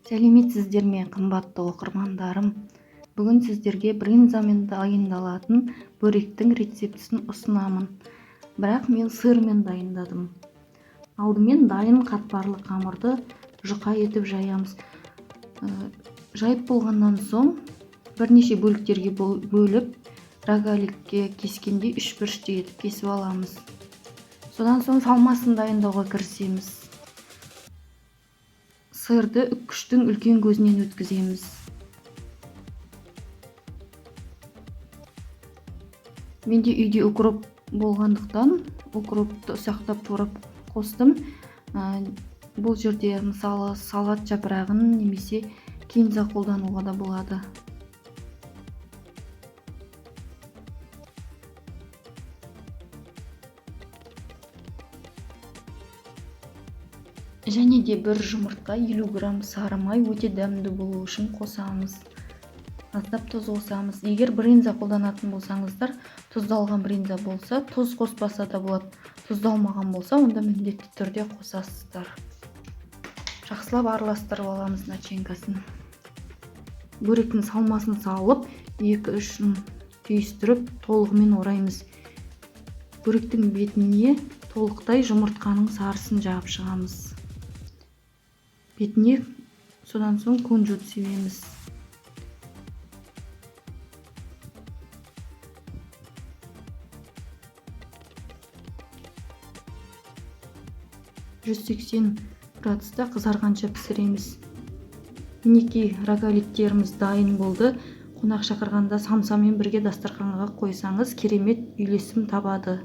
Сәлеметсіздер ме, қымбатты оқырмандарым! Бүгін сіздерге брынзамен дайындалатын бөректің рецептісін ұсынамын. Бірақ мен сырмен дайындадым. Алдымен дайын қатпарлы қамырды жұқа етіп жаямыз. Жайып болғаннан соң бірнеше бөліктерге бөліп, рогаликке кескендей үш бұрышты етіп кесіп аламыз. Содан соң салмасын дайындауға кірісеміз. Сырды үккіштің үлкен көзінен өткіземіз. Менде үйде укроп болғандықтан укропты ұсақтап турап қостым. Бұл жерде мысалы салат жапырағын немесе кинза қолдануға да болады. Және де бір жұмыртқа 50 грамм сары май өте дәмді болу үшін қосамыз. Аздап тұз қосамыз. Егер брынза қолданатын болсаңыздар, тұздалған брынза болса, тұз қоспаса да болады. Тұздалмаған болса, онда міндетті түрде қосасыздар. Жақсылап араластырып аламыз начинкасын. Бөректің салмасын салып, екі-үш түйістіріп, толығымен ораймыз. Бөректің бетіне толықтай жұмыртқаның сарысын жағып шығамыз. Бетіне содан соң кунжут себеміз. 180 градуста қызарғанша пісіреміз. Мінекей, рогаликтеріміз дайын болды. Қонақ шақырғанда самсамен бірге дастарханға қойсаңыз, керемет үйлесім табады.